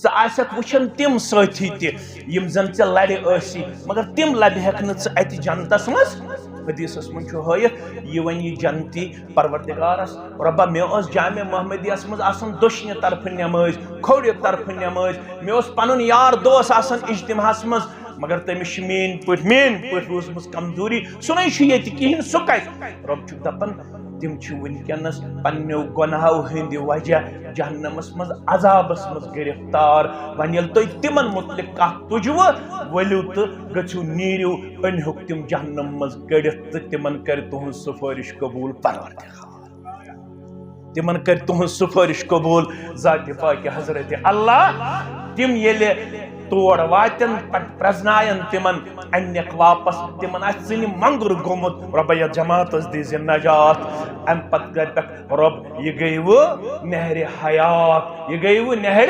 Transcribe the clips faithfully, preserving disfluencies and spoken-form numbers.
ژٕ آسکھ وٕچھان تِم سٲتھی تہِ، یِم زن ژےٚ لرِ ٲسی، مگر تِم لبہِ ہٮ۪کھ نہٕ ژٕ اتہِ جنتس منٛز۔ حدیثس منٛز چھُ ہٲیِتھ، یہِ وۄنۍ یہِ جنتی پروردگارس، رۄبا، مےٚ ٲس جامع محمدیس منٛز آسان دٔچھنہِ طرفہٕ نٮ۪مٲز، کھوورِ طرفہٕ نٮ۪مٲز، مےٚ اوس پنُن یار دوس آسان اجتماعس منٛز، مگر تٔمِس چھِ میٲنۍ پٲٹھۍ، میٲنۍ پٲٹھۍ روٗزمٕژ کمزوری، سُہ نَے چھُ ییٚتہِ کِہیٖنۍ، سُہ کتہِ؟ رۄب چھُ دپان، تِم چھِ وٕنکیٚنس پننیو گۄناہو ہٕنٛدِ وجہ جہنمس منٛز عذابس منٛز گرفتار۔ وۄنۍ ییٚلہِ تُہۍ تِمن مُتعلق کتھ تُجوٕ، ؤلِو تہٕ گٔژھِو، نیٖرِو، أنۍہوکھ تِم جہنم منٛز کٔڑِتھ تہٕ تِمن کرِ تُہنٛز سفٲرِش قبوٗل پروردگار۔ تِمن کرِ تُہنٛز سفٲرِش قبوٗل ذاتِ پاکہِ حضرت اللہ۔ تِم ییٚلہِ تور واتن، پتہٕ پرزناین تِمن، انکھ واپس، تِمن آسہِ ژٕنہِ مۄنگُر گوٚمُت، رۄبہ یتھ جماعتس دِزِ نجات۔ امہِ پتہٕ کرِ پٮ۪ٹھ رۄب، یہِ گٔیوٕ نہرِ حیات، یہِ گٔیوٕ نہرِ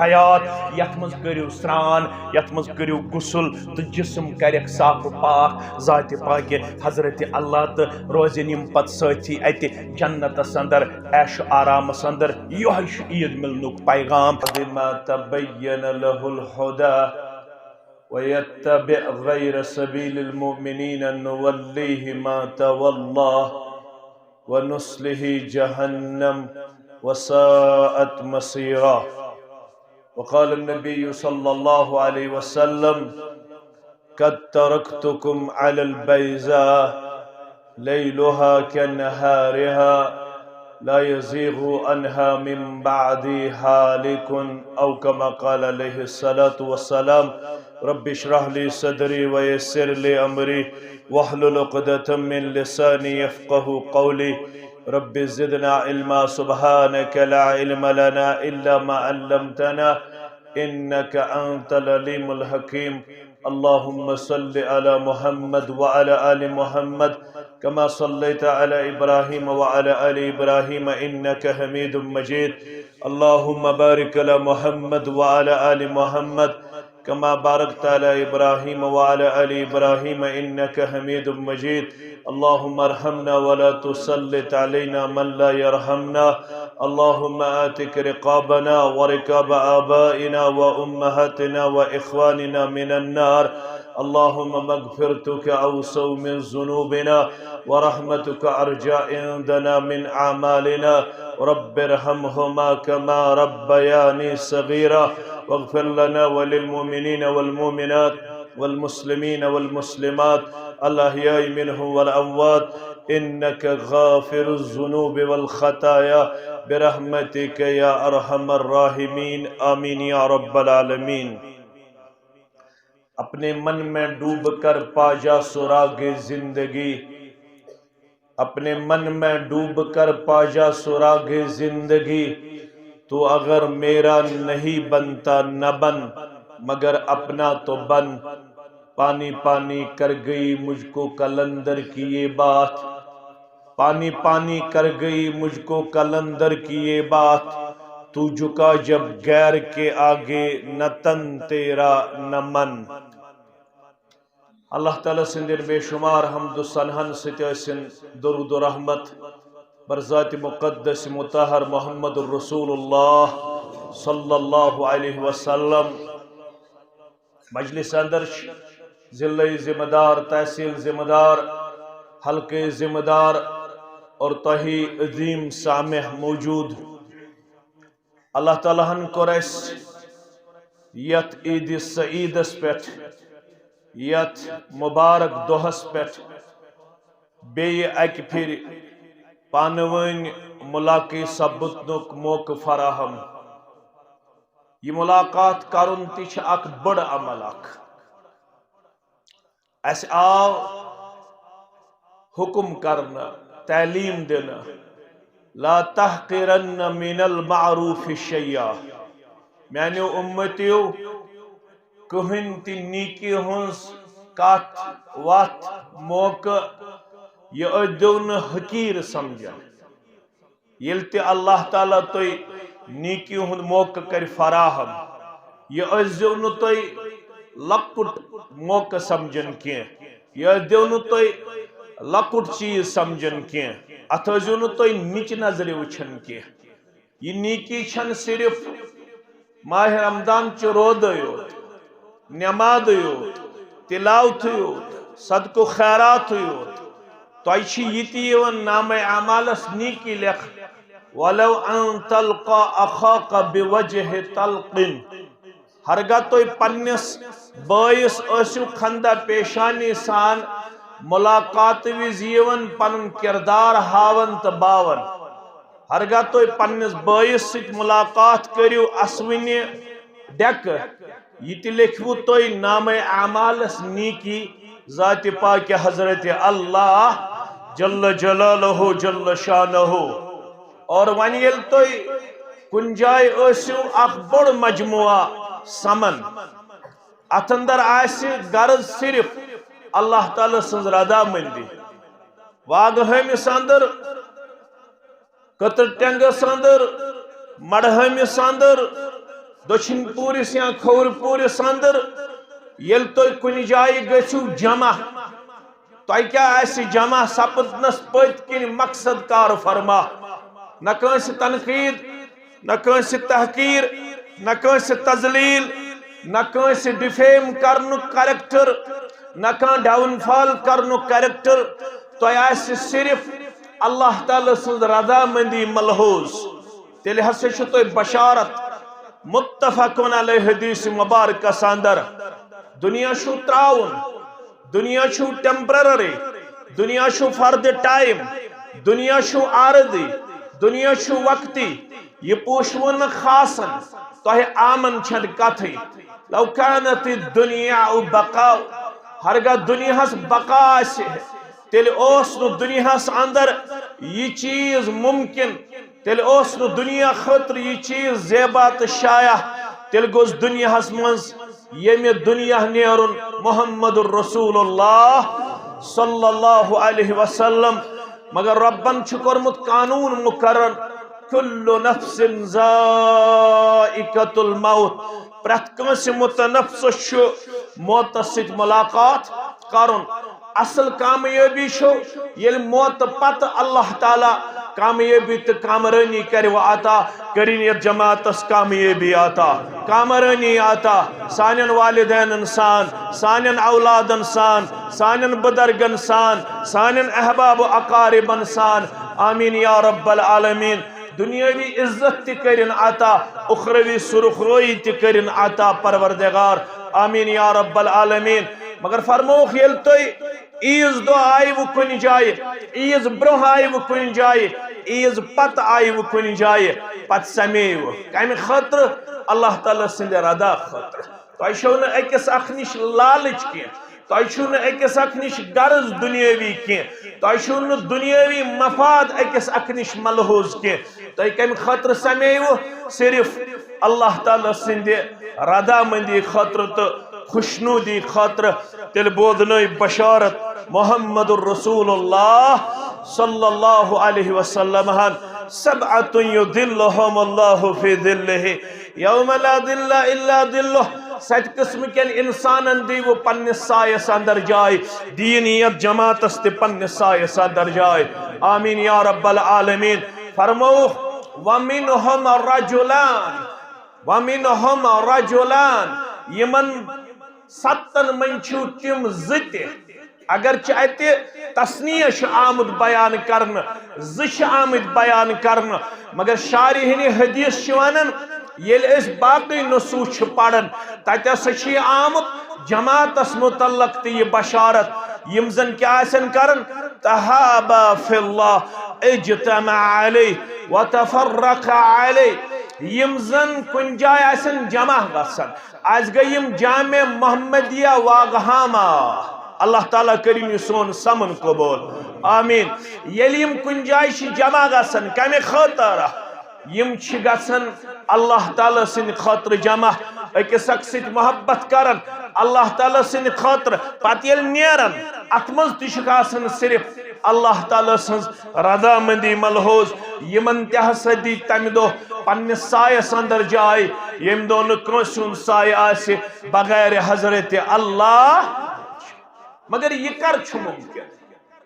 حیات۔ یتھ منٛز کٔرِو سرٛان، یتھ منٛز کٔرِو غسل تہٕ جسم کرٮ۪کھ صاف و پاک ذاتِ پاکہِ حضرت اللہ، تہٕ روزن یِم پتہٕ سٲتھی اتہِ جنتس اندر، عیش و آرامس اندر۔ یہوے چھُ عید ملنُک پیغام۔ بما تبين له الهدى ويتبع غير سبيل المؤمنين نوليه ما تولى ونصله جهنم وساءت مصيرا۔ وقال النبي صلى الله عليه وسلم: قد تركتكم على البيضاء ليلها كنهارها لا يزيغ عنها من بعدي هالك، أو كما قال عليه الصلاة والسلام. رب اشرح لي صدري ويسر لي أمري واحلل عقدة من لساني يفقه قولي. رب زدنا علما، سبحانك لا علم لنا إلا ما علمتنا إنك أنت العليم الحكيم. اللهم صل على محمد وعلى آل محمد كما صليت على إبراهيم وعلى آل إبراهيم إنك حميد مجيد. اللهم بارك على محمد وعلى آل محمد كما باركت على إبراهيم وعلى آل إبراهيم إنك حميد مجيد. اللهم ارحمنا ولا تسلط علينا من لا يرحمنا. اللهم اعتق رقابنا ورقاب آبائنا وأمهاتنا وإخواننا من النار. اللهم مغفرتك أوسع من ذنوبنا ورحمتك أرجى عندنا من أعمالنا. رب ارحمهما كما ربياني صغيرا. واغفر لنا وللمؤمنين والمؤمنات والمسلمين والمسلمات الأحياء منهم والأموات إنك غافر الذنوب والخطايا برحمتك يا أرحم الراحمين. آمين يا رب العالمين. اپنے من میں ڈوب کر پا جا سراغ زندگی، اپنے من میں ڈوب کر پا جا سراغ زندگی۔ تو اگر میرا نہیں بنتا نہ بن، مگر اپنا تو بن۔ پانی پانی کر گئی مجھ کو قلندر کی یہ بات، پانی پانی کر گئی مجھ کو قلندر کی یہ بات، تو جھکا جب غیر کے آگے نہ تن تیرا نہ من۔ اللہ تعالیٰ سٕنٛدٮ۪ن بے شمار حمد و ثناہن سۭتۍ ٲسِن درود و رحمت بر ذات مقدس مطہر محمد الرسول اللہ صلی اللہ علیہ وسلم۔ مجلس اندر چھِ ضلعی ذمہ دار، تحصیل ذمہ دار، حلقہٕ ذمہ دار اور تۄہہِ عظیم سامع موجود۔ اللہ تعالیٰ ہن کوٚر اَسہِ یتھ عید سعیدس پٮ۪ٹھ، یتھ مبارک دۄہس پٮ۪ٹھ بیٚیہِ اکہِ پھِرِ پانہٕ وٲنۍ ملاقات سپدنُک موقعہٕ فراہم۔ یہِ ملاقات کرُن تہِ چھِ اکھ بٔڑ عمل اکھ۔ اَسہِ آو حکم کرنہٕ، تعلیٖم دِنہٕ، "لا تحقرن من المعروف شيئا"۔ میانیو اُمتیو، کٕہٕنۍ تہِ نیکی ہٕنٛز کتھ، وتھ، موقعہٕ، یہِ ٲسۍزیو نہٕ حقیٖر سمجھان۔ ییٚلہِ تہِ اللہ تعالیٰ تۄہہِ نیکی ہُنٛد موقعہٕ کرِ فراہم، یہِ ٲسۍزیو نہٕ تُہۍ لۄکُٹ موقعہٕ سمجھان کینٛہہ، یہِ ٲسۍزیو نہٕ تُہۍ لۄکُٹ چیٖز سمجھان کینٛہہ، اتھ ٲسۍزیو نہٕ تُہۍ نِچہِ نظرِ وٕچھان کینٛہہ۔ یہِ نیکی چھنہٕ صرف ماہِ رمضان چہِ روزے یوت، نمازے یوت، تلاوتھے یوت، صدقہٕ خیراتھے یوت، تۄہہِ چھِ یہِ تہِ یِوان نامہ اعمالس نیکی لیکھنہٕ۔ ولو ان تلقى اخاك بوجه طلق۔ ہرگاہ تُہۍ پننِس بٲیِس ٲسِو خندہ پیشانی سان ملاقاتہٕ وِزِ یِوان پنُن کردار ہاوان تہٕ باوان۔ ہرگاہ تُہۍ پننِس بٲیِس سۭتۍ ملاقات کٔرِو اسوٕنہِ ڈیکہٕ، یہِ تہِ لیکھوٕ تُہۍ نامہ اعمالس نیکی ذاتِ پاکہِ حضرت اللہ جل جلالہ جل شانہ۔ اور وۄنۍ ییٚلہِ تُہۍ کُنہِ جایہِ ٲسِو، اکھ بوٚڑ مجموعہ سمن، اتھ اندر آسہِ غرض صرف اللہ تعالیٰ سٕنٛز رضامندی۔ واگہٕ ہٲمِس اندر، کٔتٕر ٹینگس اندر، مڑہٲمِس اندر، دٔچھِنۍ پوٗرِس یا کھووُر پوٗرِس اندر، ییٚلہِ تُہۍ کُنہِ جایہِ گٔژھِو جمع، تۄہہِ کیٛاہ آسہِ جمع سپدنس پٔتۍ کِنۍ مقصد کار فرما؟ نہ کٲنٛسہِ تنقید، نہ کٲنٛسہِ تحقیر، نہ کٲنٛسہِ تذلیل، نہ کٲنٛسہِ ڈیفیم کرنُک کریکٹر، نہ کانٛہہ ڈاؤن فال کرنُک کریکٹر۔ تۄہہِ آسہِ صرف اللہ تعالیٰ سٕنٛز رضامندی ملحوظ، تیٚلہِ ہسا چھُ تۄہہِ بشارت متفقن علیہ حدیث مبارکس اندر۔ دنیا چھُو ترٛاوُن، دنیا چھُو ٹیمپرری، دنیا چھُو for the time، دنیا چھُو عارضی، دنیا چھُو وقتی۔ یہِ پوشوُن نہٕ خاصن، تۄہہِ عامن چھنہٕ کتھٕے۔ لو كانت الدنيا بقاء، ہرگاہ دنیاہس بقا آسہِ، تیٚلہِ اوس نہٕ دنیاہس اندر یہِ چیز ممکن، تیٚلہِ اوس نہٕ دنیا خٲطرٕ یہِ چیز زیبا تہٕ شایع، تیٚلہِ گوٚژھ دنیاہس منٛز ییٚمہِ دنیا نیرُن محمد رسول اللہ صلی اللہ علیہ وسلم۔ مگر رۄبن چھُ کوٚرمُت قانون مقرر، کل نفس ذائقۃ الموت، پرٛٮ۪تھ کٲنٛسہِ متنفسس چھُ موتس سۭتۍ ملاقات کرُن۔ اصل کامیٲبی چھو ییٚلہِ موتہٕ پتہٕ اللہ تعالیٰ کامیٲبی تہٕ کامرٲنی کرِ وۄنۍ عطا، کٔرِن یتھ جماعتس کامیٲبی عطا، کامرٲنی عطا، سانٮ۪ن والدینن سان، سانٮ۪ن اولادن سان، سانٮ۪ن بزرگن سان، سانٮ۪ن احباب و اقاربن سان۔ آمین یا رب العالمین۔ دنیاوی عزت تہِ کٔرِن عطا، اخروی سرخرویی تہِ کٔرِن عطا پروردگار۔ آمین یا رب العالمین۔ مگر فرمووُکھ، ییٚلہِ تُہۍ عیٖذ دۄہ آیوٕ کُنہِ جایہِ، عیٖذ برونٛہہ آیوٕ کُنہِ جایہِ، عیٖذ پتہٕ آیوٕ کُنہِ جایہِ، پتہٕ سمیوٕ کمہِ خٲطرٕ؟ اللہ تعالیٰ سٕنٛدِ رضا خٲطرٕ۔ تۄہہِ چھو نہٕ أکِس اکھ نِش لالٕچ کینٛہہ، تۄہہِ چھُو نہٕ أکِس اکھ نِش غرض دُنیٲوی کینٛہہ، تۄہہِ چھُو نہٕ دُنیٲوی مفاد أکِس اکھ نِش ملحوظ کینٛہہ۔ تۄہہِ کمہِ خٲطرٕ سمیوٕ؟ صرف اللہ تعالیٰ سٕنٛدِ رضامندی خٲطرٕ تہٕ خوشنودی خٲطرٕ۔ تیٚلہِ بوزنٲے بشارت محمد رسول اللہ صلی اللہ علیہ وسلم ہن، سبعة يظلهم الله في ظله يوم لا ظل إلا ظله۔ ستہِ قسمہٕ کٮ۪ن انسانن دیٖوٕ پننِس سایس اندر جاے، دیٖن یتھ جماعتس تہِ پننِس سایس اندر جاے۔ آمین یا رب العالمین۔ فرمووُکھ، ومنهم رجلان، ومنهم رجلان، یِمن ستن منٛز چھِو تِم زٕ تہِ، اگرچہِ اتہِ تثنیہ چھُ آمُت بیان کرنہٕ، زٕ چھِ آمٕتۍ بیان کرنہٕ، مگر شارحینِ حدیث چھِ ونان، ییٚلہِ أسۍ باقٕے نصوص چھِ پران، تتہِ ہسا چھُ یہِ آمُت جماعتس متعلق تہِ یہِ بشارت، یِم زن کیٛاہ آسن کران؟ تحابا فی اللہ، اجتمع علیہ وتفرق علیہ، یِم زن کُنہِ جایہِ آسن جمع گژھان۔ اسہِ گٔے یِم جامع محمدیہ واگہاما۔ اللہ تعالیٰ کٔرِن یہِ سون سمن قبول۔ آمین۔ ییٚلہِ یِم کُنہِ جایہِ چھِ جمع گژھان، کمہِ خٲطرٕ؟ یِم چھِ گژھان اللہ تعالیٰ سٕنٛدِ خٲطرٕ جمع، أکِس اکھ سۭتۍ محبت کران اللہ تعالیٰ سٕنٛدِ خٲطرٕ۔ پتہٕ ییٚلہِ نیران، اتھ منٛز تہِ چھُکھ آسان صرف اللہ تعالیٰ سٕنٛز رضامندی ملحوظ۔ یِمن تہِ ہسا دی تمہِ دۄہ پننِس سایس اندر جاے، ییٚمہِ دۄہ نہٕ کٲنٛسہِ ہُنٛد سایہِ آسہِ بغیر حضرت اللہ۔ مگر یہِ کر چھُ ممکن؟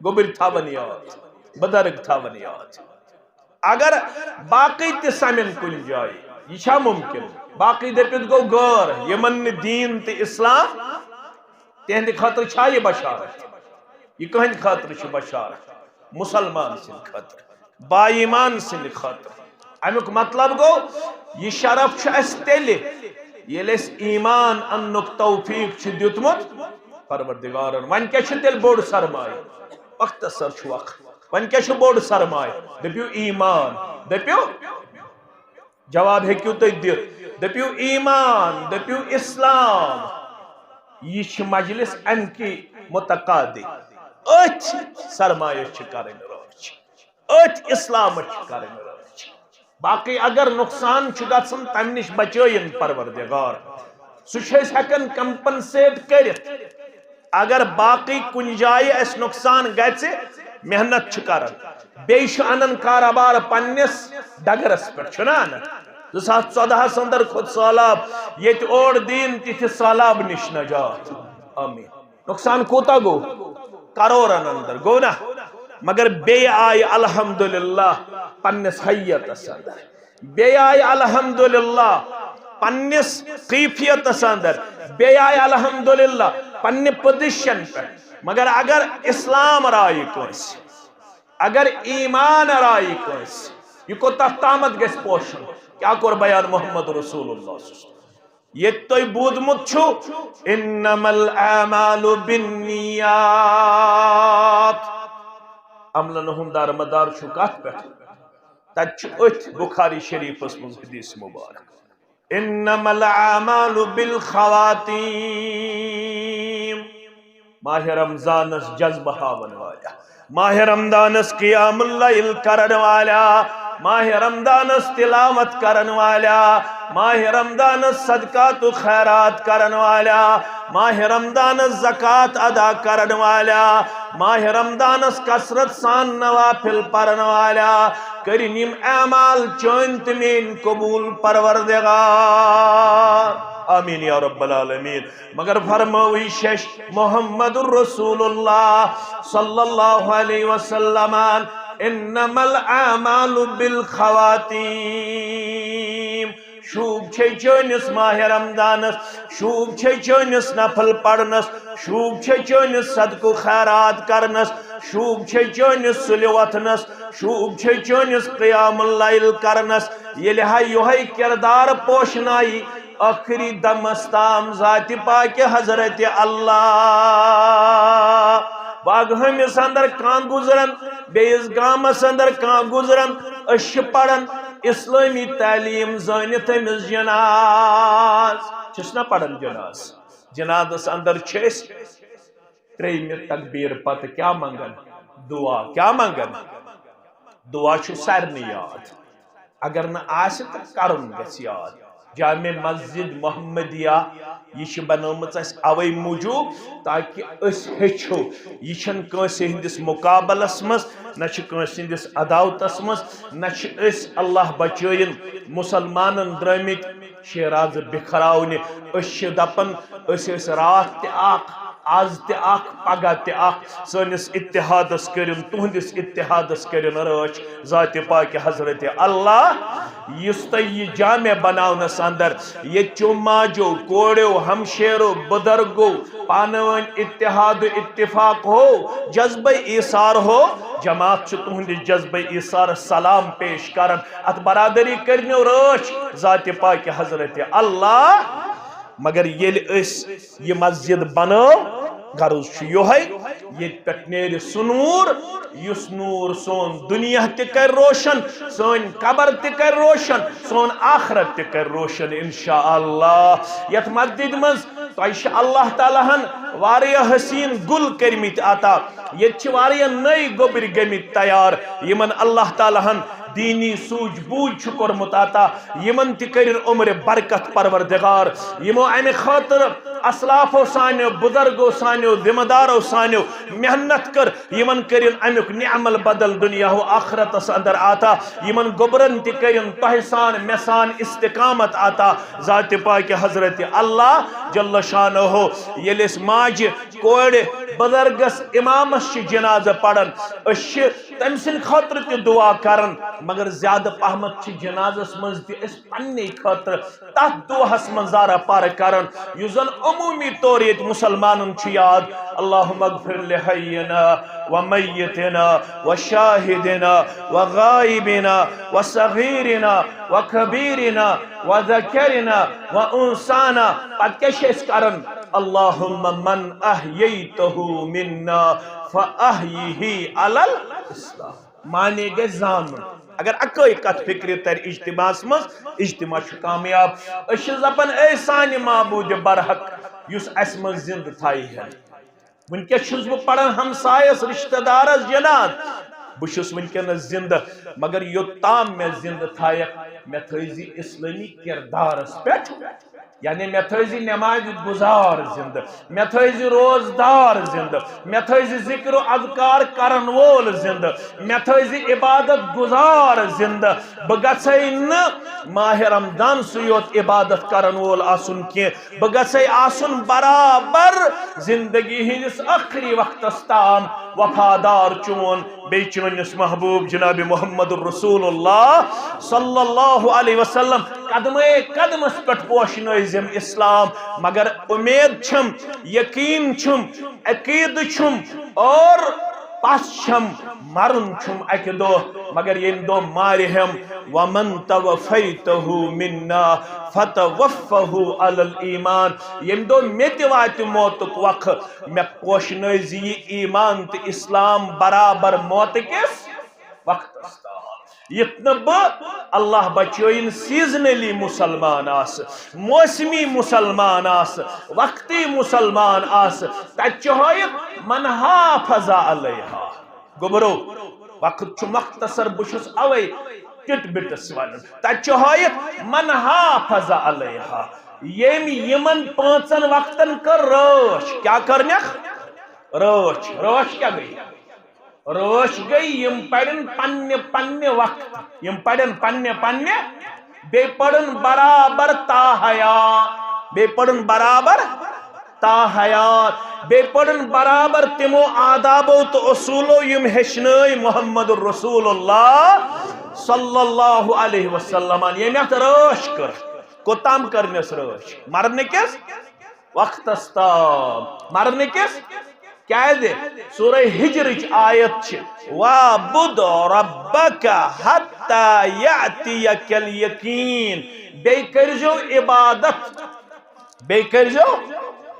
گوٚبٕرۍ تھاون یاد، بزرگ تھاون یاد۔ اگر باقٕے تہِ سمن کُنہِ جایہِ، یہِ چھا ممکن؟ باقی دٔپِتھ گوٚو غٲر، یِمن نہٕ دیٖن تہٕ اسلام، تِہنٛدِ خٲطرٕ چھا یہِ بشارت؟ یہِ کٕہٕنٛدِ خٲطرٕ چھِ بشارت؟ مسلمان سٕنٛدِ خٲطرٕ، با ایمان سٕنٛدِ خٲطرٕ۔ اَمیُک مطلب گوٚو، یہِ شرف چھُ اَسہِ تیٚلہِ، ییٚلہِ اَسہِ ایمان اَننُک توفیٖق چھُ دیُتمُت پروردگارن۔ وۄنۍ کیٛاہ چھُ تیٚلہِ بوٚڑ سرمایہِ؟ مختصر چھُ وقت۔ وۄنۍ کیٛاہ چھُ بوٚڑ سرمایہِ؟ دٔپِو ایمان، دٔپِو۔ جواب ہیٚکِو تُہۍ دِتھ، دٔپِو ایمان، دٔپِو اسلام۔ یہِ چھِ مجلس اَمہِ کی متقاضی۔ أتھۍ سرمایس چھِ کرٕنۍ رٲچھ، أتھۍ اسلامس چھِ کرٕنۍ رٲچھ۔ باقی اگر نقصان چھُ گژھان، تَمہِ نِش بچٲیِن پروردگار۔ سُہ چھِ أسۍ ہٮ۪کان compensate کٔرِتھ۔ اگر باقی کُنہِ جایہِ اَسہِ نۄقصان گژھِ، محنت چھِ کران، بیٚیہِ چھُ انان کارٕبار پننِس ڈگرس پٮ۪ٹھ، چھُنہ انان؟ زٕ ساس ژۄدہَس اندر کھوٚت سہلاب، ییٚتہِ اوڑ دیٖن تِتھِ سہلاب نِش نجات۔ آمین۔ نۄقصان کوٗتاہ گوٚو؟ کرورن اندر گوٚو نا؟ مگر بیٚیہِ آیہِ الحمدللہ پننِس حیتس اندر۔ بیٚیہِ آیہِ الحمدللہ پننِس کیفیتس اندر، بیٚیہِ آیہِ الحمدللہ پننہِ position پٮ۪ٹھ۔ مگر اگر اسلام رایہِ کٲنٛسہِ، اگر ایمان رایہِ کٲنٛسہِ، یہِ کوٚت تتھ تامتھ گژھِ پوشُن؟ کیٛاہ کوٚر بیان محمد رسول اللہ صلی اللہ علیہ وسلم؟ ییٚتہِ تۄہہِ بوٗزمُت چھُ، انما الاعمال بالنیات، عملن ہُنٛد دارمدار چھُ کتھ پٮ۪ٹھ؟ تتہِ چھُ أتھۍ بخاری شریفس منٛز حدیث مبارک، انما الاعمال بالخواتیم۔ ماہ رمضانس جذبہٕ ہاون والا، ماہ رمضانس قیام اللیل کرن والا، ماہ رمضانس تلاوت کرن والا، ماہ رمضانس صدقات و خیرات کرن والا، ماہ رمضانس زکوٰۃ ادا کرن والا، ماہ رمضانس کثرت سان نوافل پرن والا، کٔرِن یِم اعمال چٲنۍ تہٕ میٲنۍ قبول پروردگار۔ آمین یا رب العالمین۔ مگر فرمٲوٕے شش محمد رسول اللہ صلی اللہ علیہ وسلم، انما الاعمال بالخواتیم۔ شوٗب چھے چٲنِس ماہ رمضانس، شوٗب چھے چٲنِس نفل پرنس، شوٗب چھے چٲنِس صدقہٕ خیرات کرنس، شوٗب چھے چٲنِس سُلہِ وۄتھنس، شوٗب چھے چٲنِس قیام اللیل کرنس۔ ییٚلہِ ہا یِہوٚے کردار پوشنایہِ ٲخری دمس تام ذاتِ پاکِ حضرت اللہ۔ باغہٲمِس اندر کانٛہہ گُزران، بیٚیِس گامس اندر کانٛہہ گُزران، أسۍ چھِ پران اسلٲمی تعلیٖم زٲنِتھ أمِس جناز۔ چھِس نا پران جناز؟ جنازس اندر چھِ أسۍ ترٛیٚیِمہِ تکبیٖر پتہٕ کیٛاہ منٛگان؟ دُعا۔ کیٛاہ منٛگان؟ دُعا چھُ سارنٕے یاد۔ اگر نہٕ آسہِ تہٕ کرُن گژھِ یاد۔ جامع مسجد محمدیہ، یہِ چھِ بنٲومٕژ اَسہِ اَوَے موٗجوٗب تاکہِ أسۍ ہیٚچھو۔ یہِ چھَنہٕ کٲنٛسہِ ہٕنٛدِس مُقابلس منٛز، نہ چھِ کٲنٛسہِ ہٕنٛدِس عداوتس منٛز، نہ چھِ أسۍ، اللہ بچٲیِن، مُسلمانن درٛٲمٕتۍ شیرازٕ بِکھراونہِ۔ أسۍ چھِ دپان، أسۍ ٲسۍ راتھ تہِ اکھ، از تہِ اکھ، پگاہ تہِ اکھ۔ سٲنِس اتحادس کٔرِن، تُہنٛدِس اتحادس کٔرِن رٲچھ ذاتِ پاکِ حضرت اللہ۔ یُس تۄہہِ یہِ جامع بناونس اندر ییٚتہِ چو ماجو، کوڑیو، ہمشیرو، بُزرگو پانہٕ ؤنۍ اتحاد و اتفاق ہو، جذبہ ایثار ہو، جماعت چھِ تُہنٛدِس جذبہ ایثارس سلام پیش کران۔ اتھ برادری کٔرنیو رٲچھ ذاتِ پاکِ حضرت اللہ۔ مگر ییٚلہِ أسۍ یہِ مسجد بنٲو، غرض چھُ یِہوٚے، ییٚتہِ پٮ۪ٹھ نیرِ سُہ نوٗر، یُس نوٗر سون دُنیا تہِ کرِ روشن، سٲنۍ قبر تہِ کرِ روشن، سون آخرت تہِ کرِ روشن انشاءاللہ۔ یتھ مسجد منٛز تۄہہِ چھِ اللہ تعالیٰ ہن واریاہ حسین گُل کٔرمٕتۍ عطا، ییٚتہِ چھِ واریاہ نٔوۍ گوٚبرۍ گٔمٕتۍ تیار، یِمن اللہ تعالیٰ ہن دیٖنی سوٗجھ بوٗجھ چھُ کوٚرمُت عطا، یِمن تہِ کٔرِن عمرِ برکت پروردگار۔ یِمو امہِ خٲطرٕ اسلافو سانیو، بُزرگو سانیو، ذمہ دارو سانیو محنت کٔر، یِمن کٔرِن امیُک نعم البدل دُنیا و آخرتس اندر عطا۔ یِمن گوٚبرن تہِ کٔرِن تۄہہِ سان مےٚ سان استقامت عطا۔ ذاتِ پاکِ حضرت اللہ جل شانہ، ییٚلہِ أسۍ ماجہِ، کورِ، بزرگس امامس چھِ جنازٕ پران، أسۍ چھِ تٔمۍ سٕنٛدِ خٲطرٕ تہِ دعا کران، مگر زیادٕ پہمتھ چھِ جنازس منٛز تہِ أسۍ پننہِ خٲطرٕ تتھ دعاہس منٛز زارہ پارٕ کران، یُس زن عمومی طور ییٚتہِ مسلمانن چھُ یاد، اللہم اغفر لحینا و میتنا و شاہدنا و غائبنا و صغیرنا و کبیرنا و ذکرنا و انسانا۔ پتہٕ کیٛاہ چھِ أسۍ کران؟ اللہم من احییتہ منا فاحیہ علی الاسلام۔ معنی گژھِ زانُن۔ اگر اکٲے کتھ فکرِ ترِ اجتماعس منٛز، اجتماع چھُ کامیاب۔ أسۍ چھِ دپان، اے سانہِ معبود برحق، یُس اسہِ منٛز زندٕ تھایہِ ہن۔ وٕنکیٚس چھُس بہٕ پران ہمسایس، رشتہ دارس جنازٕ۔ بہٕ چھُس وٕنکیٚنس زندٕ، مگر یوٚتام مےٚ زندٕ تھایکھ، مےٚ تھٲیزِ اسلٲمی کردارس پٮ۪ٹھ۔ یعنی مےٚ تھٲیزِ نمازِ گزار زندٕ، مےٚ تھٲیزِ روزدار زندٕ، مےٚ تھٲیزِ ذکر و اذکار کرن وول زندٕ، مےٚ تھٲیزِ عبادت گزار زندٕ۔ بہٕ گژھے نہٕ ماہِ رمضان سُے یوت عبادت کرن وول آسُن کینٛہہ، بہٕ گژھے آسُن برابر زندگی ہٕنٛدِس ٲخری وقتس تام وفادار چون بیٚیہِ چٲنِس محبوب جناب محمد رسول اللہ صلی اللہ علیہ وسلم۔ قدمے قدمس پٮ۪ٹھ پوشنٲوزم اسلام، مگر امید چھم، یقین چھم، عقیدٕ چھم اور پس چھم، مرُن چھم اکہِ دۄہ، مگر ییٚمہِ دۄہ مارِ ہم، ومن توفیتہ منا فتوفہ علی الایمان، ییٚمہِ دۄہ مےٚ تہِ واتہِ موتُک وقت، مےٚ پوشنٲوزِ یہِ ایمان تہٕ اسلام برابر موتہٕ کِس وقتس تام۔ یِتھ نہٕ بہٕ، اللہ بچٲیِن، سیزنلی مسلمان آسہٕ، موسمی مسلمان آسہٕ، وقتی مسلمان آسہٕ، تتہِ چھُ ہٲیِتھ من حافظ علیہا۔ گوٚبرو، وقت چھُ مختصر، بہٕ چھُس اوے ٹِٹ بِٹس ونان۔ تتہِ چھُ ہٲیِتھ من حافظ علیہا۔ ییٚمۍ یِمن پانٛژن وقتن کٔر رٲچھ۔ کیٛاہ کٔرنکھ؟ رٲچھ۔ رٲچھ کیٛاہ گٔے؟ رٲچھ گٔے، یِم پرن پننہِ پننہِ وقت، یِم پرن پننہِ پننہِ، بیٚیہِ پرن برابر تا حیات، بیٚیہِ پرن برابر تا حیات، بیٚیہِ پرن برابر تِمو آدابو تہٕ اصوٗلو یِم ہیٚچھنٲے محمد رسول اللہ صلی اللہ علیہ وسلمن، ییٚمۍ اتھ رٲچھ کٔر۔ کوٚتام کٔرنس رٲچھ؟ مرنہٕ کِس وقتس تام۔ مرنہٕ کِس؟ کیازِ؟ سورہ ہجرٕچ آیت چھِ، "وَاعْبُدْ رَبَّكَ حَتَّى يَأْتِيَكَ الْيَقِينُ"۔ بیٚیہِ کٔرزیو عبادت۔ بیٚیہِ کٔرزیو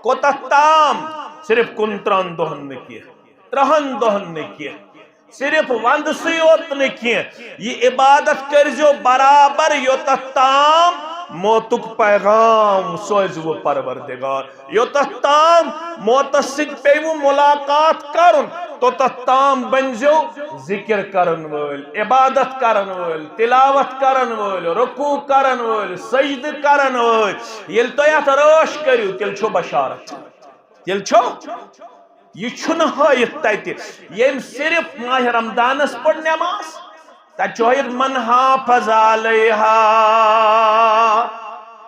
کوتاہ تام؟ صرف کُنترٛہن دۄہن نہٕ کینٛہہ، ترٛہن دۄہن نہٕ کینٛہہ، صرف وندسٕے یوت نہٕ کینٛہہ، یہِ عبادت کٔرزیو برابر یوٚتتھ تام موتُک پیغام سوزِوٕ پروردگار، یوٚتتھ تام موتس سۭتۍ پیٚیِوٕ ملاقات کرُن، توٚتتھ تام بٔنزیو ذکر کرن وٲلۍ، عبادت کرن وٲلۍ، تلاوت کرن وٲلۍ، رکوع کرن وٲلۍ، سجدٕ کرن وٲلۍ۔ ییٚلہِ تُہۍ اتھ رٲچھ کٔرِو، تیٚلہِ چھو بشارت۔ تیٚلہِ چھو، یہِ چھُنہٕ ہٲیِتھ تتہِ، ییٚمۍ صرف ماہِ رمضانس پٔر نٮ۪ماز، تتہِ چھُ ہٲیِتھ من حافظ علیہا۔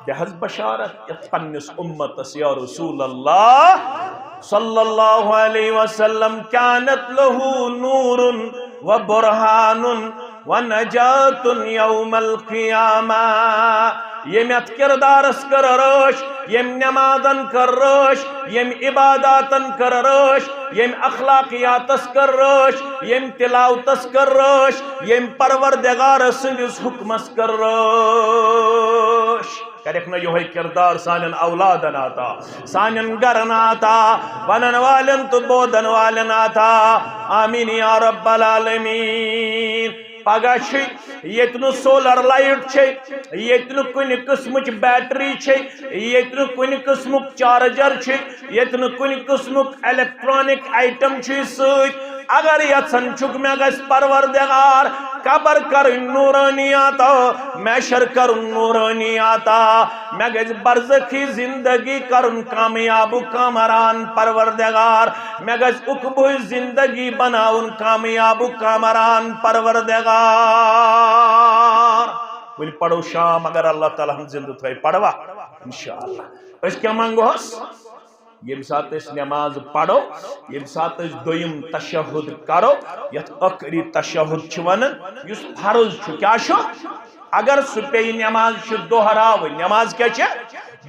دِ حظ بشارت یتھ پننِس امتس یا رسول اللہ صلی اللہ علیہ وسلم، کانت لہ نور و برہان و نجات یوم القیامہ۔ ییٚمۍ اتھ کردارس کٔر رٲچھ، ییٚمۍ نمازن کٔر رٲچھ، ییٚمۍ عباداتن کٔر رٲچھ، ییٚمۍ اخلاقیاتس کٔر رٲچھ، ییٚمۍ تلاوتس کٔر رٲچھ، ییٚمۍ پروردگار سٕنٛدِس حکمس کٔر رٲچھ۔ کرکھ نہ یہے کردار سانٮ۪ن اولادن عطا، سانٮ۪ن گرن عطا، ونن والٮ۪ن تہٕ بوزن والٮ۪ن عطا۔ آمین یا رب العالمین۔ پگاہ چھِ ییٚتہِ نہٕ سولر لایٹ چھے، ییٚتہِ نہٕ کُنہِ قٕسمٕچ بیٹری چھے، ییٚتہِ نہٕ کُنہِ قٕسمُک چارجر چھُ، ییٚتہِ نہٕ کُنہِ قٕسمُک الیکٹرانک آیٹم چھُے سۭتۍ، اگر یژھان چھُکھ مےٚ گژھِ پروردگار قبر کرٕنۍ نورانی عطا، محشر کرُن نورانی عطا، مےٚ گژھِ برزخی زندگی کرُن کامیاب و کامران پروردگار، مےٚ گژھِ عقبٕچ زندگی بناوُن کامیاب و کامران پروردگار۔ وۄنۍ پرو شام، اگر اللہ تعالیٰ ہن زندٕ تھٲے، پروا؟ انشاءاللہ۔ أسۍ کیٛاہ منگوس؟ ییٚمہِ ساتہٕ أسۍ نٮ۪ماز پرو، ییٚمہِ ساتہٕ أسۍ دوٚیِم تشہد کرو، یتھ ٲخری تشہد چھِ ونان، یُس فرض چھُ، کیٛاہ چھُ؟ اگر سُہ پیٚیہِ نٮ۪ماز چھِ دۄہراوٕنۍ، نٮ۪ماز کیٛاہ چھِ؟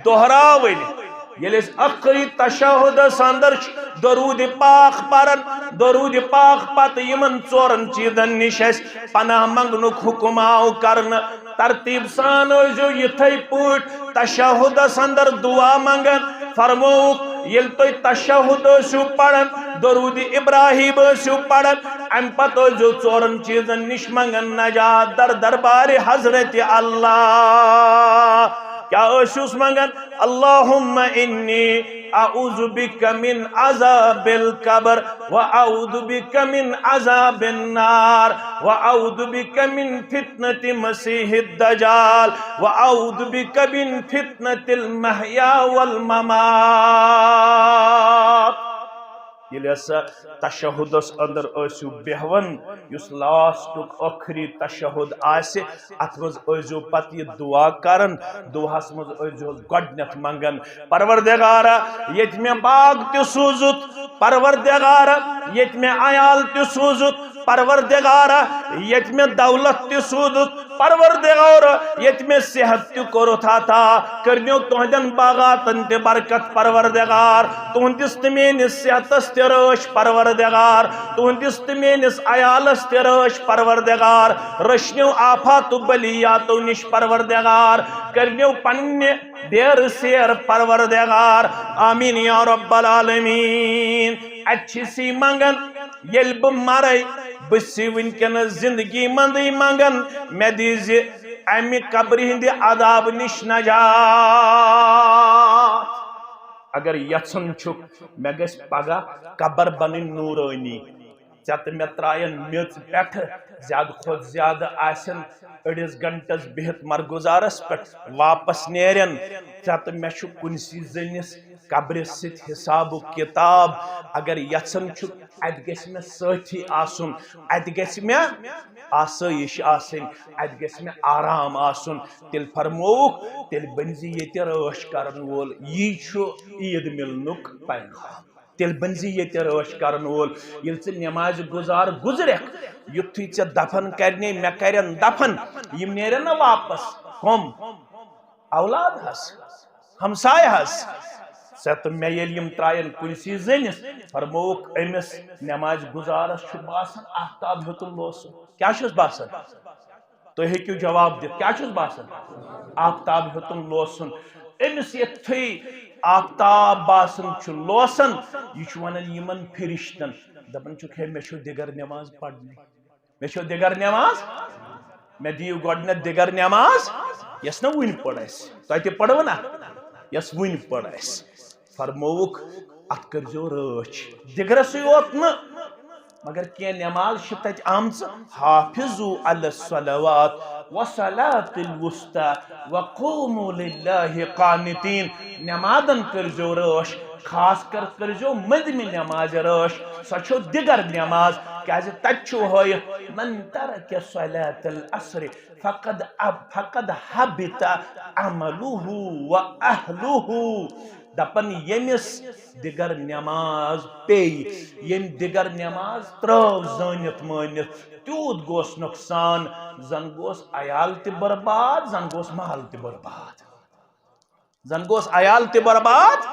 دۄہراوٕنۍ۔ ییٚلہِ أسۍ ٲخری تشہدس اندر چھِ درود پاک پران، درود پاک پتہٕ یِمن ژورن چیٖزن نِش اَسہِ پناہ منگنُک حُکم آو کرنہٕ، ترتیب سان ٲسۍزیو یِتھے پٲٹھۍ تشہدس اندر دعا منگان۔ فرمووُکھ، ییٚلہِ تُہۍ تشہد ٲسِو پران، درود ابراہیم ٲسِو پران، امہِ پتہٕ ٲسۍزیو ژورن چیٖزن نِش منگان نجات در دربارِ حضرت اللہ۔ کیٛاہ ٲسِوس منگان؟ اللہم انی اعوذ بک من عذاب القبر و اعوذ بک من عذاب النار و اعوذ بک من فتنة مسیح الدجال و اعوذ بک من فتنة المحیا والممات۔ ییٚلہِ ہسا تشہدس اندر ٲسِو بیہوان، یُس لاسٹُک ٲخری تشہد آسہِ، اتھ منٛز ٲسۍزیو پتہٕ یہِ دعا کران، دعاہس منٛز ٲسۍزیوس گۄڈٕنیتھ منگان، پروردگارا، ییٚتہِ مےٚ باغ تہِ سوٗزُتھ، پروردگارا، ییٚتہِ مےٚ عیال تہِ سوٗزُتھ، پروردگارا، ییٚتہِ مےٚ دولت تہِ سوٗزُتھ، پروردگارا، ییٚتہِ مےٚ صحت تہِ کوٚرُتھ عطا، کٔرنیو تُہنٛدٮ۪ن باغاتن تہِ برکت، پروردگار، تُہنٛدِس تہٕ میٲنِس صحتس تہِ رٲچھ، پروردگار، تُہنٛدِس تہٕ میٲنِس عیالس تہِ رٲچھ، پروردگار، رٔچھنیو آفات و بلیاتو نِش، پروردگار، کٔرنیو پننہِ ڈیرٕ سیر، پروردگار، آمین یا رب العالمین۔ اتہِ چھِ سی منگان، ییٚلہِ بہٕ مرے، بہٕ سی وٕنکیٚنس زندگی منٛزٕے منگان، مےٚ دیٖزِ امہِ قبرِ ہٕنٛدِ عذاب نِش نجات۔ اگر یژھان چھُکھ مےٚ گژھِ پگاہ قبر بنٕنۍ نورٲنی، ژےٚ تہٕ مےٚ ترٛاین میٚژ پٮ۪ٹھٕ، زیادٕ کھۄتہٕ زیادٕ آسن أڑِس گنٹس بِہِتھ مرگُزارس پٮ۪ٹھ واپس نیرن۔ ژےٚ تہٕ مےٚ چھُ کُنسی زٔنِس قبرِ سۭتۍ حساب و کتاب۔ اگر یژھان چھُ اتہِ گژھِ مےٚ سٲتھی آسُن، اتہِ گژھِ مےٚ آسٲیِش آسٕنۍ، اتہِ گژھِ مےٚ آرام آسُن، تیٚلہِ فرمووُکھ، تیٚلہِ بٔنزِ ییٚتہِ رٲچھ کرن وول۔ یی چھُ عید مِلنُک پیغام۔ تیٚلہِ بٔنزِ ییٚتہِ رٲچھ کرن وول۔ ییٚلہِ ژٕ نمازِ گُزار گُزرکھ، یُتھُے ژےٚ دفن کرنے، مےٚ کرن دفن، یِم نیرن نہ واپس۔ کم؟ اولاد حظ، ہمسایہ حظ۔ ژےٚ تہٕ مےٚ ییٚلہِ یِم ترٛاین کُنسی زٔنِس، فرمووُکھ، أمِس نمازِ گُزارس چھُ باسان آفتاب ہیوٚتُن لوسُن۔ کیٛاہ چھُس باسان؟ تُہۍ ہیٚکِو جواب دِتھ، کیٛاہ چھُس باسان؟ آفتاب ہیوٚتُن لوسُن۔ أمِس یِتھُے آفتاب باسان چھُ لوسان، یہِ چھُ وَنان یِمن فرشتن، دَپان چھُکھ، ہے، مےٚ چھُ دِگر نٮ۪ماز پرنہِ، مےٚ چھُ دِگر نٮ۪ماز، مےٚ دِیِو گۄڈٕنٮ۪تھ دِگر نٮ۪ماز، یۄس نہٕ وُنہِ پٔر اَسہِ۔ تۄہہِ تہِ پٔرٕو نا؟ یۄس وُنہِ پٔر اَسہِ۔ فرمووُکھ، اتھ کٔرۍزیو رٲچھ۔ دِگرسٕے یوت نہٕ، مگر کینٛہہ نماز چھِ تتہِ آمژٕ، حافظوا علی الصلوات والصلاة الوسطی وقوموا للہ قانتین۔ نمازن کٔرۍزیو رٲچھ، خاص کر کٔرۍزیو مٔنٛزمہِ نمازِ رٲچھ، سۄ چھو دِگر نماز، کیازِ تتہِ چھُو ہٲیِتھ، من ترک صلاة العصر فقد اب-، فقد حبط عمله و اہلہ۔ دپان، ییٚمِس دِگر نٮ۪ماز پیٚیہِ، ییٚمۍ دِگر نٮ۪ماز ترٲو زٲنِتھ مٲنِتھ، تیوٗت گوس نۄقصان، زن گوس عیال تہِ برباد، زن گوس مال تہِ برباد، زن گوس عیال تہِ برباد۔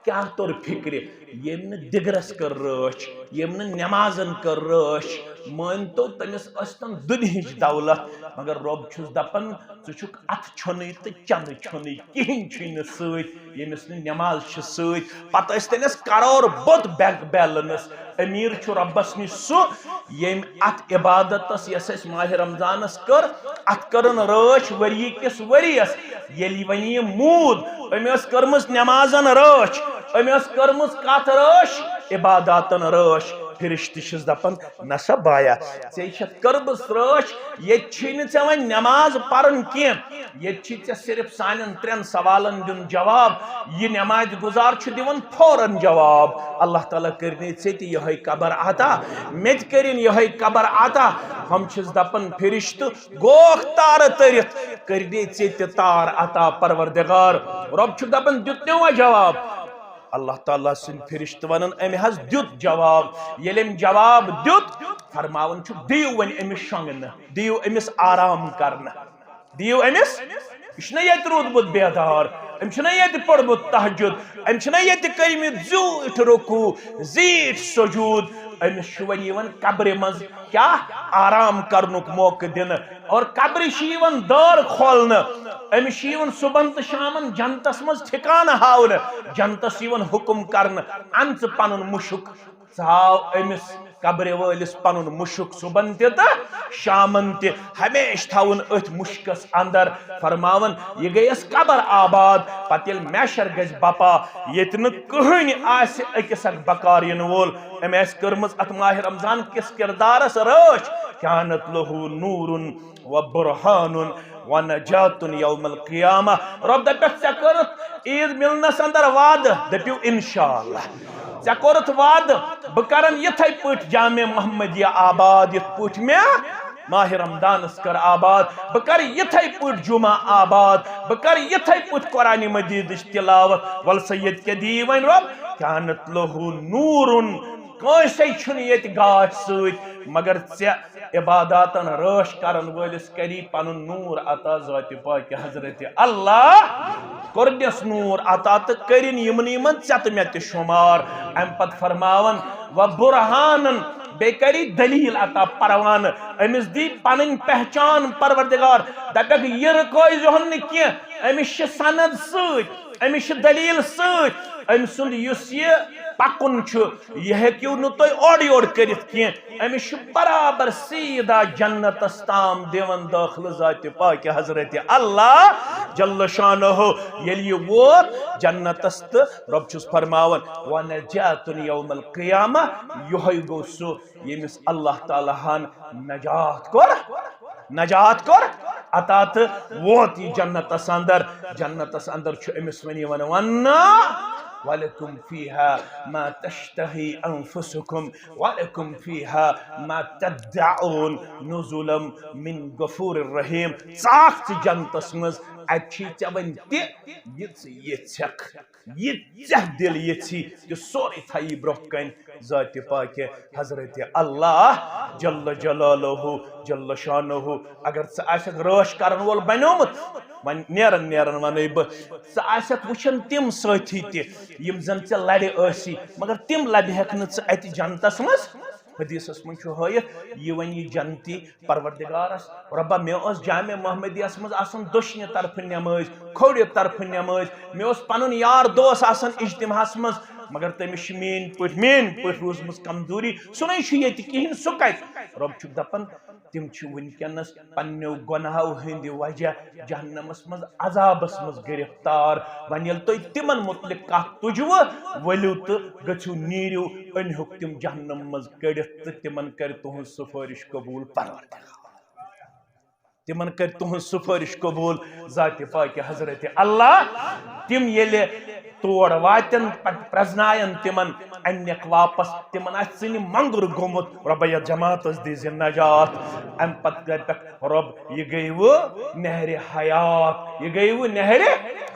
کیٛاہ توٚر فِکرِ؟ ییٚمۍ نہٕ دِگرس کٔر رٲچھ، ییٚمۍ نہٕ نٮ۪مازن کٔر رٲچھ، مٲنۍ تو تٔمِس ٲسۍ تن دُنہِچ دولت، مگر رۄب چھُس دپان، ژٕ چھُکھ اتھٕ چھۄنٕے تہٕ چندٕ چھۄنٕے، کِہیٖنۍ چھُے نہٕ سۭتۍ، ییٚمِس نہٕ نٮ۪ماز چھِ سۭتۍ۔ پتہٕ ٲسۍ تٔمِس کرور بوٚد بینک بیلنس۔ امیر چھُ رۄبس نِش سُہ، ییٚمۍ اتھ عبادتس، یۄس اسہِ ماہِ رمضانس کٔر، اتھ کٔرٕن رٲچھ ؤری کِس ؤریس۔ ییٚلہِ وۄنۍ یہِ موٗد، أمۍ ٲس کٔرمٕژ نٮ۪مازن رٲچھ، أمۍ ٲس کٔرمٕژ کتھ رٲچھ؟ عباداتن رٲچھ۔ فرشتہٕ چھِس دپان، نسا بایا، ژےٚ چھتھ کٔرمٕژ رٲچھ، ییٚتہِ چھُے نہٕ ژےٚ وۄنۍ نٮ۪ماز پرٕنۍ کینٛہہ، ییٚتہِ چھُے ژےٚ صرف سانٮ۪ن ترٛٮ۪ن سوالن دیُن جواب۔ یہِ نٮ۪مازِ گُزار چھُ دِوان فوراً جواب۔ اللہ تعالیٰ کٔرِنَے ژےٚ تہِ یِہوٚے قبر عطا، مےٚ تہِ کٔرِن یِہوٚے قبر عطا۔ ہم چھِس دپان فرشتہٕ، گوکھ تارٕ تٔرِتھ، کٔرِنَے ژےٚ تہِ تار عطا پروردگار۔ رۄب چھُ دپان، دیُت نہ وۄنۍ جواب؟ اللہ تعالیٰ سٕنٛدۍ فرشتہٕ ونان، أمۍ حظ دیُت جواب۔ ییٚلہِ أمۍ جواب دیُت، فرماوان چھُ، دِیِو وۄنۍ أمِس شۄنٛگنہٕ، دِیِو أمِس آرام کرنہٕ، دِیِو أمِس۔ یہِ چھُنہ ییٚتہِ روٗدمُت بیدار، أمۍ چھُنہ ییٚتہِ پوٚرمُت تہجد، أمۍ چھُنہ ییٚتہِ کٔرمٕتۍ زیوٗٹھ رکوع، زیٖٹھ سجوٗد۔ أمِس چھُ وۄنۍ یِوان قبرِ منٛز کیٛاہ؟ آرام کرنُک موقعہٕ دِنہٕ۔ اور قبرِ چھِ یِوان دٲر کھولنہٕ۔ أمِس چھِ یِوان صُبحن تہٕ شامن جنتس منٛز ٹھکانہٕ ہاونہٕ، جنتس یِوان حُکم کرنہٕ، "اَن ژٕ پنُن مُشُک۔" ژٕ ہاو أمِس قبرِ وٲلِس پنُن مُشُک صُبحن تہِ تہٕ شامن تہِ، ہمیشہِ تھاوُن أتھۍ مُشکس اندر۔ فرماوان، یہِ گٔیَس قبر آباد۔ پتہٕ ییٚلہِ محشر گژھِ بپا، ییٚتہِ نہٕ کٕہٕنۍ آسہِ أکِس اکھ بکار یِنہٕ وول، أمۍ آسہِ کٔرمٕژ اتھ ماہِ رمضان کِس کردارس رٲچھ، کانت لہو نورن و برہانن و نجاتن یوم القیامہ۔ رۄب دپٮ۪کھ، ژےٚ کٔرٕتھ عیٖد مِلنس اندر وعدٕ، دٔپِو انشاءاللہ۔ ژےٚ کوٚرُتھ وعدٕ، بہٕ کرن یِتھے پٲٹھۍ جامع محمدیہ آباد، یِتھ پٲٹھۍ مےٚ ماہِ رمضانس کٔر آباد۔ بہٕ کرٕ یِتھے پٲٹھۍ جمعہ آباد، بہٕ کرٕ یِتھے پٲٹھۍ قرآن مجیدٕچ تلاوت۔ ول سا ییٚتہِ کیٛاہ دِیی وۄنۍ رۄب؟ کانت لہو نورن۔ کٲنٛسے چھُنہٕ ییٚتہِ گاش سۭتۍ، مگر ژےٚ عباداتن رٲچھ کرن وٲلِس کری پنُن نور عطا ذاتِ پاکِ حضرت اللہ۔ کوٚرنس نور عطا تہٕ کٔرِن یِمن یِمن ژےٚ تہٕ مےٚ تہِ شمار۔ امہِ پتہٕ فرماون، و برہانن، بیٚیہِ کری دلیل عطا پروانہٕ۔ أمِس دی پنٕنۍ پہچان پروردگار۔ دپکھ، یہِ رُکٲے زِہون نہٕ کینٛہہ۔ أمِس چھِ سند سۭتۍ، أمِس چھِ دلیل سۭتۍ۔ أمۍ سُنٛد یُس یہِ پکُن چھُ، یہِ ہیٚکِو نہٕ تُہۍ اورٕ یورٕ کٔرِتھ کینٛہہ۔ أمِس چھُ برابر سیدھا جنتس تام دِوان دٲخلہٕ ذاتِ پاکِ حضرت اللہ جل شانہ۔ ییٚلہِ یہِ ووت جنتس تہٕ رۄب چھُس فرماوان، "ونجاتن یوم القیامہ"، یِہوٚے گوٚو سُہ ییٚمِس اللہ تعالیٰ ہن نجات کوٚر، نجات کوٚر عطا تہٕ ووت یہِ جنتس اندر۔ جنتس اندر چھُ أمِس وۄنۍ یِوان وننہٕ، "ولکم فیہا ما تشتہی انفسکم ولکم فیہا ما تدعون نزلا من غفور الرحیم"۔ ژاکھ ژٕ جنتس منٛز، اتہِ چھی ژےٚ وۄنۍ تہِ یہِ ژٕ یژھکھ۔ یہِ ژےٚ دِل یژھی، تہِ سورُے تھایی برونٛہہ کنہِ ذاتِ پاکہِ حضرت اللہ جل جلالہ جل شانہ۔ اگر ژٕ آسکھ رٲچھ کرن وول بنیومُت، وۄنۍ نیرن نیرن ونَے بہٕ، ژٕ آسکھ وٕچھان تِم سٲتھی تہِ یِم زن ژےٚ لرِ ٲسی، مگر تِم لبہِ ہٮ۪کھ نہٕ ژٕ اتہِ جنتس منٛز۔ حدیثس منٛز چھُ ہٲیِتھ، یہِ وۄنۍ یہِ جنتی پروردگارس، "رۄبا، مےٚ ٲس جامع محمدیس منٛز آسان دٔچھنہِ طرفہٕ نٮ۪مٲز، کھوٚورِ طرفہٕ نٮ۪مٲز، مےٚ اوس پنُن یار دوس آسان اجتماعس منٛز، مگر تٔمِس چھِ میٲنۍ پٲٹھۍ، میٲنۍ پٲٹھۍ روٗزمٕژ کمزوری، سُہ نَے چھُ ییٚتہِ کِہیٖنۍ، سُہ کتہِ؟" رۄب چھُ دپان، تِم چھِ وٕنکیٚنس پننیو گۄناہو ہٕنٛدِ وجہ جہنمس منٛز عذابس منٛز گرفتار۔ وۄنۍ ییٚلہِ تُہۍ تِمن متعلق کتھ تُجوٕ، ؤلِو تہٕ گٔژھِو، نیٖرِو، أنۍہُکھ تِم جہنم منٛز کٔڑِتھ تہٕ تِمن کرِ تُہنٛز سفٲرِش قبول پروردگار۔ تِمن کرِ تُہنٛز سفٲرِش قبول ذاتِ پاکہِ حضرت اللہ۔ تِم ییٚلہِ تور واتن، پتہٕ پرزناین تِمن، اننکھ واپس، تِمن آسہِ ژٕنہِ مۄنگُر گوٚمُت، "رۄبہ، یتھ جماعتس دیٖزِ نجات۔" امہِ پتہٕ کرِ پٮ۪ٹھ، "رۄب، یہِ گٔیوٕ نہرِ حیات، یہِ گٔیوٕ نہرِ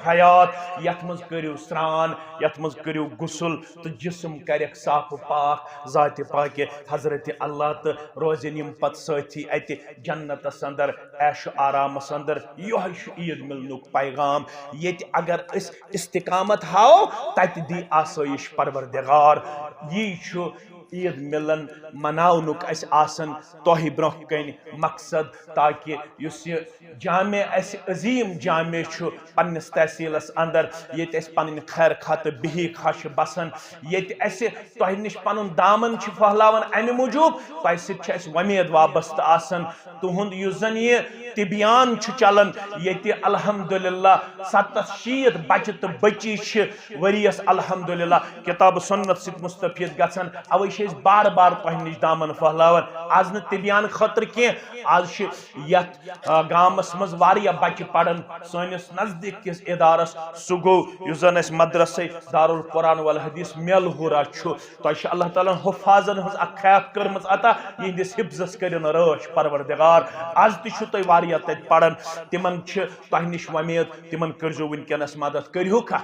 حیات، یتھ منٛز کٔرِو سرٛان، یتھ منٛز کٔرِو غسل تہٕ جسم کرٮ۪کھ صاف و پاک ذاتِ پاکہِ حضرت اللہ تہٕ روزن یِم پتہٕ سٲتھی اتہِ جنتس اندر، عیش و آرامس اندر۔" یِہوٚے چھُ عیٖد مِلنُک پیغام۔ ییٚتہِ اگر أسۍ استقامت ہاوو، تتہِ دی آسٲیِش پروردگار۔ یی چھُ عیٖد مِلن مناونُک اَسہِ آسان تۄہہِ برونٛہہ کنہِ مقصد، تاکہِ یُس یہِ جامع اَسہِ عظیٖم جامع چھُ پننِس تحصیلس اندر، ییٚتہِ اَسہِ پنٕنۍ خیر خواہ تہٕ بِہِکھ خواہ چھِ بسان، ییٚتہِ اَسہِ تۄہہِ نِش پنُن دامن چھِ پھٔہلاوان، امہِ موٗجوٗب تۄہہِ سۭتۍ چھِ اَسہِ وۄمید وابستہٕ آسان۔ تُہُنٛد یُس زن یہِ تبیان چھُ چلان، ییٚتہِ الحمدللہ ستتھ شیٖتھ بچہِ تہٕ بچی چھِ ؤریس الحمدللہ کتاب سنت سۭتۍ مستفید گژھان۔ اوے چھِ أسۍ بار بار تۄہہِ نِش دامن پھٔہلاوان۔ از نہٕ تبیان خٲطرٕ کینٛہہ، از چھِ یتھ، آ، گامس منٛز واریاہ بچہِ پران۔ سٲنِس نزدیٖک کِس ادارس، سُہ گوٚو یُس زن اسہِ مدرسے دارالقرآن والحدیث میلہورہ چھُ۔ تۄہہِ چھِ اللہ تعالیٰ ہن حفاظن ہٕنٛز اکھ خیف کٔرمٕژ عطا، یِہنٛدِس حفظس کٔرِن رٲچھ پروردگار۔ از تہِ چھُ تۄہہِ یا تتہِ پرن، تِمن چھِ تۄہہِ نِش وۄمید، تِمن کٔرزیو وٕنکیٚنس مدد۔ کٔرِہُکھا؟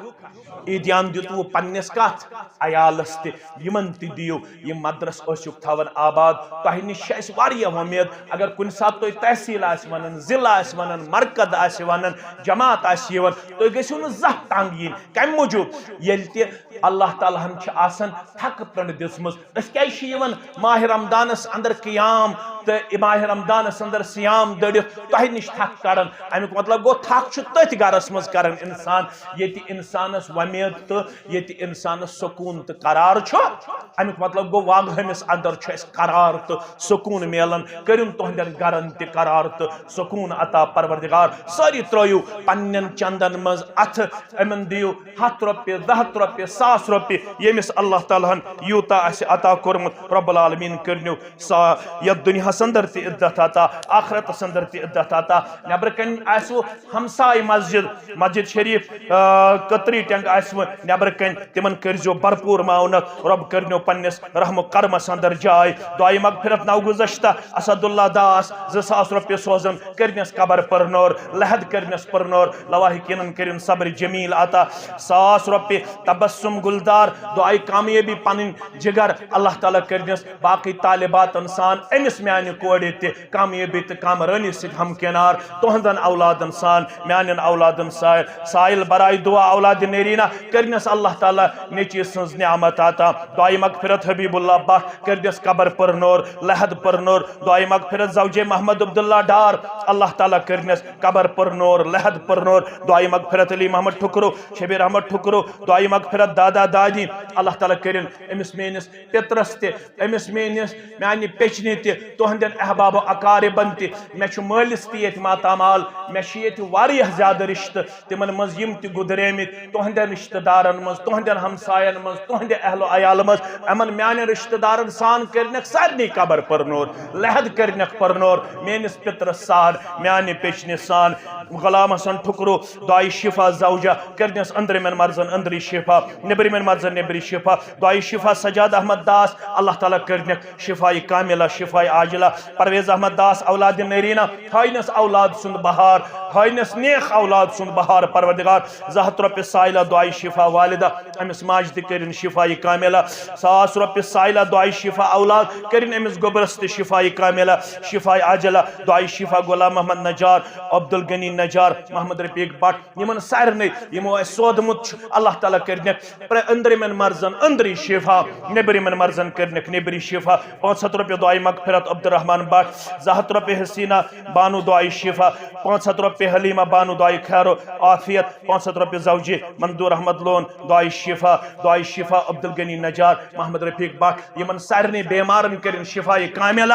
عیدیان دیُتوُ پننِس کتھ عیالس تہِ، یِمن تہِ دِیِو۔ یِم مدرس ٲسِو تھاوان آباد۔ تۄہہِ نِش چھِ اَسہِ واریاہ وۄمید۔ اگر کُنہِ ساتہٕ تُہۍ تحصیل آسہِ ونان، ضلع آسہِ ونان، مرکز آسہِ ونان، جماعت آسہِ یِوان، تُہۍ گٔژھِو نہٕ زانٛہہ تنگ یِنۍ۔ کمہِ موٗجوٗب؟ ییٚلہِ تہِ اللہ تعالیٰ ہن چھِ آسان تھکہٕ پرنٛڈ دِژمٕژ۔ أسۍ کیازِ چھِ یِوان ماہِ رمضانس اندر قیام تہٕ ماہِ رمضانس اندر صیام دٔڑِتھ تۄہہِ نِش تھکھ کڑان؟ امیُک مطلب گوٚو، تھکھ چھُ تٔتھۍ گرس منٛز کران انسان، ییٚتہِ انسانس وۄمید تہٕ ییٚتہِ انسانس سکوٗن تہٕ قرار چھُ۔ امیُک مطلب گوٚو، واگہٲمِس اندر چھُ اَسہِ قرار تہٕ سکوٗن میلان۔ کٔرِن تُہنٛدٮ۪ن گرن تہِ قرار تہٕ سکوٗن عطا پروردگار۔ سٲری ترٲیِو پننٮ۪ن چندن منٛز اتھٕ، یِمن دِیِو ہتھ رۄپیہِ، زٕ ہتھ رۄپیہِ، ساس رۄپیہِ، ییٚمِس اللہ تعالیٰ ہن یوٗتاہ آسہِ عطا کوٚرمُت۔ رب العالمین کٔرنو سا یتھ دُنیاہس اندر تہِ عزت عطا، آخرتس اندر تہِ عزت عطا۔ نٮ۪برٕ کنہِ آسِوٕ ہمساے مسجد، مسجد شریف، آ، کتری ٹینگ آسِوٕ نٮ۪برٕ کنہِ، تِمن کٔرزیو بھرپوٗر معاونت۔ رب کٔرنو پننِس رحم و کرمس اندر جاے۔ دعائے مغفرت نوگزشتہ اسد اللہ داس زٕ ساس رۄپیہِ سوزن، کٔرنس قبر پرنور، لحد کٔرنس پرنور، لواحقینن کٔرِن صبر جمیل عطا۔ ساس رۄپیہِ تبسم گلدار، دعائے کامیٲبی پنٕنۍ جگر، اللہ تعالیٰ کٔرنس باقٕے طالباتن سان أمِس میانہِ کورِ تہِ کامیٲبی تہٕ کامرٲنی سۭتۍ ہمکنار۔ تُہنٛدن اولادن سان، میانٮ۪ن اولادن سان، سائل برائے دعا اولاد نیرینہ، کٔرنس اللہ تعالیٰ نیچی سٕنٛز نعمت عطا۔ دعائے مغفرت حبیب اللہ بٹ، کٔرنس قبر پرنور، لحد پرنور۔ دعائے مغفرت زوجے محمد عبداللہ ڈار، اللہ تعالیٰ کٔرنس قبر پرنور، لحد پرنور۔ دعائے مغفرت علی محمد ٹھکرو، شبیر احمد ٹھکرو۔ دعائے مغفرت دادا دادی، اللہ تعالیٰ کٔرِن أمِس میٲنِس پِترس تہِ، أمِس میٲنِس، میانہِ پیچنہِ تہِ، تُہنٛدٮ۪ن احباب و اقاربن تہِ۔ مےٚ چھُ مٲلِس تہِ ییٚتہِ ماتامال، مےٚ چھِ ییٚتہِ واریاہ زیادٕ رشتہٕ، تِمن منٛز یِم تہِ گُزریمٕتۍ، تُہنٛدٮ۪ن رشتہٕ دارن منٛز، تُہنٛدٮ۪ن ہمساین منٛز، تُہنٛدِ اہل و عیال منٛز، یِمن میانٮ۪ن رشتہٕ دارن سان کٔرنکھ سارنٕے قبر پرنور، لحد کٔرنکھ پرنور، میٲنِس پِترس سان، میانہِ پیچنہِ سان، غلام حسن ٹھکرو، دعائے شفا زوجہ، کٔرنس أنٛدرِمٮ۪ن مرضن أنٛدری شفا، نیٚبرِمٮ۪ن مرضن نیٚبری شفا۔ دعائے شفا سجاد احمد داس، اللہ تعالیٰ کٔرنکھ شفاء کاملہ، شفاء عاجلہ۔ پرویز احمد داس اولاد نرینہ، ہٲینس اولاد سُنٛد بہار، ہٲینس نیک اولاد سُنٛد بہار پروردگار۔ زٕ ہتھ رۄپیہِ سائلہ، دعائے شفا والدہ، أمِس ماجہِ تہِ کٔرِن شفاء کاملہ۔ ساس رۄپیہِ سائلہ، دعائے شفا اولاد، کٔرِن أمِس گوٚبرس تہِ شفاء کاملہ، شفاء عاجلہ۔ دعائے شفا غلام محمد نجار، عبدالغنی نجار، محمد رفیق بٹ، یِمن سارنٕے یِمو اَسہِ سودمُت چھُ، اللہ تعالیٰ کٔرنکھ پرٛ-، أنٛدرِمٮ۪ن مرضن أنٛدری شفا، نیٚبرِمٮ۪ن مرضن کٔرنکھ نیٚبری شفا۔ پانٛژھ ہتھ رۄپیہِ دعائے مغفرت عبدالرحمان بٹ، زٕ ہتھ رۄپیہِ حسینہ بانو دعائے شفا، پانٛژھ ہتھ رۄپیہِ حلیمہ بانو دعائے خیر و عافیت، پانٛژھ ہتھ رۄپیہِ زوجی مندور احمد لون دعائے شفا، دعائے شفا عبدالغنی نجار، محمد رفیق بٹ، یِمن سارنٕے بیمارن کٔرِن شفاء کاملہ،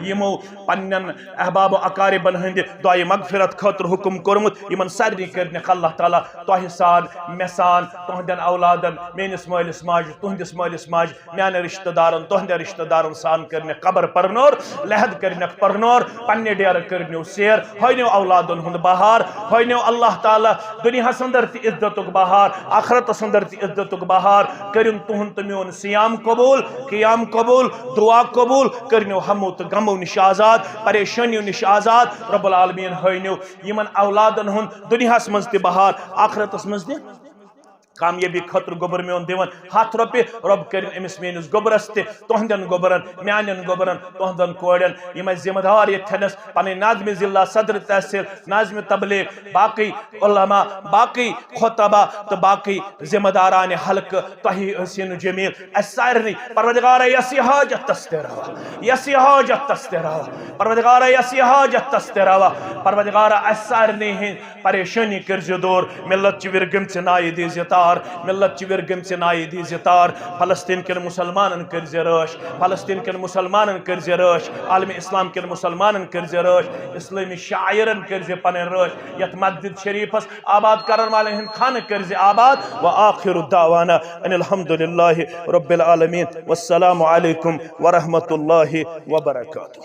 یِمو پننٮ۪ن احباب و اقاربن ہٕنٛدِ دعائے مغفرت خٲطرٕ حکم کوٚرمُت، یِمن سارنٕے کٔرنکھ اللہ تعالیٰ تۄہہِ سان، مےٚ سان، تُہنٛدٮ۪ن اولادن، میٲنِس مٲلِس ماجہِ، تُہنٛدِس مٲلِس ماجہِ، میانٮ۪ن رشتہٕ دارن، تُہنٛدٮ۪ن رشتہٕ دارن سان کٔرنکھ قبر پرنور، لحد کٔرنکھ پرنور، پننہِ ڈیرٕ کٔرنیو سیر، ہٲینیو اولادن ہُنٛد بہار، ہٲینیو اللہ تعالیٰ دُنیاہس اندر تہِ عزتُک بہار، آخرتس اندر تہِ عزتُک بہار، کٔرِن تُہُنٛد تہٕ میون صیام قبول، قیام قبول، دعا قبول، کٔرنیو ہمو تہٕ غمو نِش آزاد، پریشٲنیو نِش آزاد۔ رب العالمین ہٲینیو یِمن اولادن ہُنٛد دُنیاہس منٛز تہِ بہار، آخرتس منٛز تہِ کامیٲبی خٲطرٕ گوٚبُر میون دِوان ہتھ رۄپیہِ۔ رۄب کٔرِن أمِس میٲنِس گوٚبرس تہِ، تُہنٛدٮ۪ن گوٚبرن، میانٮ۪ن گوٚبرن، تُہنٛدٮ۪ن کورٮ۪ن، یِم اَسہِ ذمہٕ دار ییٚتہِ تھٲنس، پنٕنۍ ناظمِ ضلع، صدر تحصیل، ناظمِ تبلیغ، باقٕے علماء، باقٕے خطبہ تہٕ باقٕے ذمہٕ دارانِ حلقہٕ، تۄہہِ حسین جمیل، اَسہِ سارنٕے۔ پروردگارا، یۄس یہِ حاجت تس تہِ روا، یۄس یہِ حاجت تس تہِ روا، پروردگارا، یۄس یہِ حاجت تس تہِ روا، پروردگارا، اَسہِ سارنٕے ہٕنٛدۍ پریشٲنی کٔرزِ دوٗر۔ ملت چھِ وِرگٔمژِ نایہِ دیٖزِ تار، ملت چھِ وِرگٔمژِ نایہِ دیٖزِ تار۔ فلسطین کٮ۪ن مُسلمانن کٔرزِ رٲچھ، فلسطین کٮ۪ن مُسلمانن کٔرزِ رٲچھ، عالمِ اسلام کٮ۪ن مُسلمانن کٔرزِ رٲچھ، اسلٲمی شاعرن کٔرزِ پنٕنۍ رٲچھ، یتھ مسجد شریفس آباد کرن والٮ۪ن ہٕنٛدۍ خانہٕ کٔرزِ آباد۔ وآخر دعوانا ان الحمد للہ رب العالمین۔ والسلام علیکم ورحمۃ اللہ وبرکاتہ۔